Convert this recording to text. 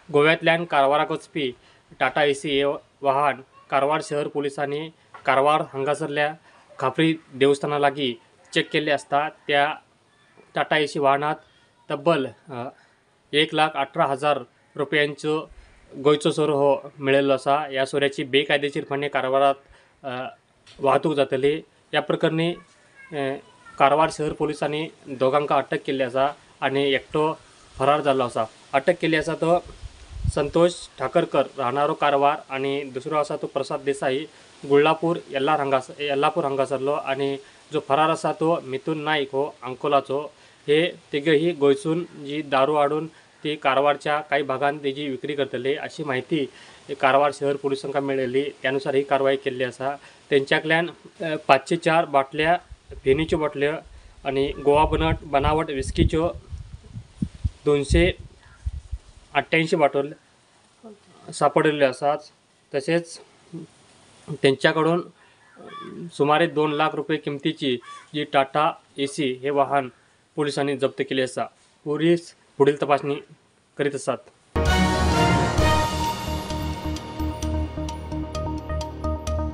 गोव्यांतल्यान कारवाराक वचपी टाटा एसी हे वाहन कारवार शहर पोलिसांनी कारवार हांगासरल्या खापरी देवस्थाना लागीं चॅक केल्ले आसता त्या टाटा एसी वाहनांत तब्बल 1,18,000 रुपयांचो गोंयचो सोरो हो मेळिल्लो आसा. ह्या सोऱ्याची बेकायदेशीरपणे कारवारांत वाहतूक जातली. ह्या प्रकरणी कारवार शहर पोलिसांनी दोगांक अटक केल्ली आसा आनी एकटो फरार जाल्लो आसा. अटक केल्ली आसा तो संतोष ठाकरकर राहणारो कारवार आनी दुसरो आसा तो प्रसाद देसाई गुळ्ळापूर येल्लापूर हांगासरलो आनी जो फरार आसा तो मिथून नाईक हो अंकोलाचो. हे तिगही गोंयसून जी दारू हाडून ती कारवारच्या काही भागांत तेजी विक्री करतले अशी म्हायती कारवार शहर पोलिसांक मेळिल्ली. त्यानुसार ही कारवाई केल्ली आसा. तेंच्यातल्यान 504 बाटल्या फेणीच्यो बाटल्यो आनी गोवा बनावट विस्कीच्यो 288 बाटल सापडिल्ल्यो आसात. तशेंच तेंच्याकडून सुमारे 2 लाख रुपये किमतीची जी टाटा एसी हे वाहन पोलिसांनी जप्त केले आसा. पोलीस पुढील तपासणी करीत आसात.